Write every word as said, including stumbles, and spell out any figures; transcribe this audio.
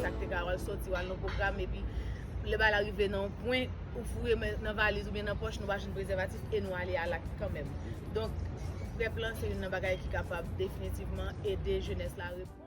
Sa k te ka al soti, w al nan pwogram, epi lè bagay la rive nan yon pwen, ou foure men nan valiz oubyen nan pòch, nou pa jwenn prezèvatif e nou ale al ak kanmenm. Donk, prèp lan se youn nan bagay ki kapab definitivman ede jenès la reponn.